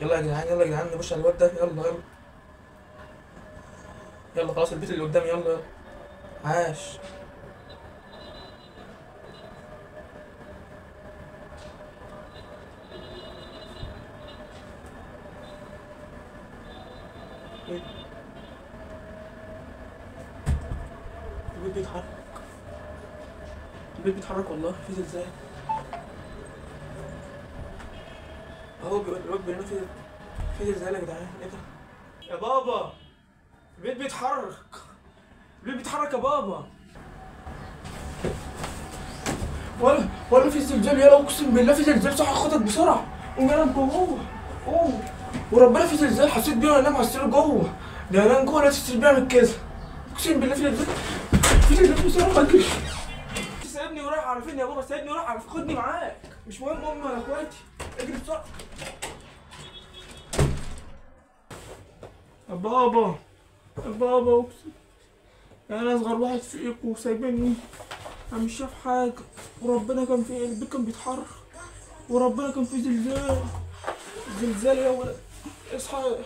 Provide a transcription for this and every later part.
يلا يا جدعان، يلا يا جدعان نبص على الواد ده، يلا يلا يلا، خلاص البيت اللي قدامي، يلا يلا. عاش. ايه؟ البيت بيتحرك، البيت بيتحرك والله، في زلزال اهو. بيقول الواد بيقول في زلزال يا جدعان. ايه ده يا بابا؟ البيت بيتحرك، البيت بيتحرك يا بابا. ولا في زلزال، يلا اقسم بالله في زلزال. صح خطط بسرعة، قوم يلا جوه. قوم وربنا في زلزال، حسيت بيه وانا نايم على السرير جوه. ده انا جوه لقيت السرير بيعمل كده، اقسم بالله في زلزال، في زلزال بسرعة. اجري. سايبني ورايح على فين يا بابا؟ سايبني ورايح على فين؟ خدني معاك، مش مهم امي ولا اخواتي، اجري بسرعة. يا بابا يا بابا، اقسم انا اصغر واحد فيكم وسايبني، انا مش شايف حاجة. وربنا كان في البيت كان بيتحرك، وربنا كان في زلزال، زلزال يا ولد. اصحى،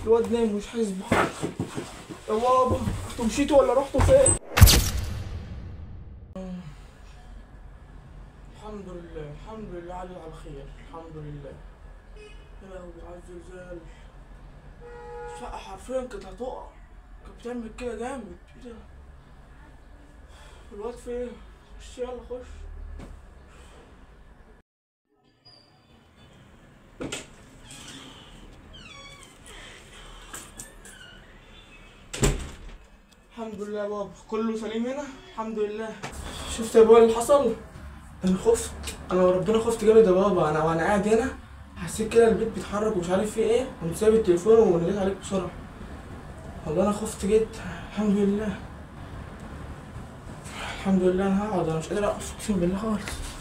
الواد نايم مش حاسس بحاجة. يا بابا انتوا مشيتوا ولا رحتوا فين؟ الحمد لله، الحمد لله على خير، الحمد لله. يا لهوي على الزلزال، الشقة حرفيا كانت هتقع، كانت بتعمل كده جامد. ايه ده؟ الواد فين؟ خش يلا خش. الحمد لله يا بابا، كله سليم هنا الحمد لله. شفت يا بابا اللي حصل؟ انا خفت، انا وربنا خفت جامد يا بابا. انا وانا قاعد هنا حسيت كده البيت بيتحرك ومش عارف فيه ايه، قمت سايب التليفون وناديت عليك بسرعة. والله انا خفت جدا. الحمد لله الحمد لله. انا هقعد، انا مش قادر اقف اقسم بالله خالص.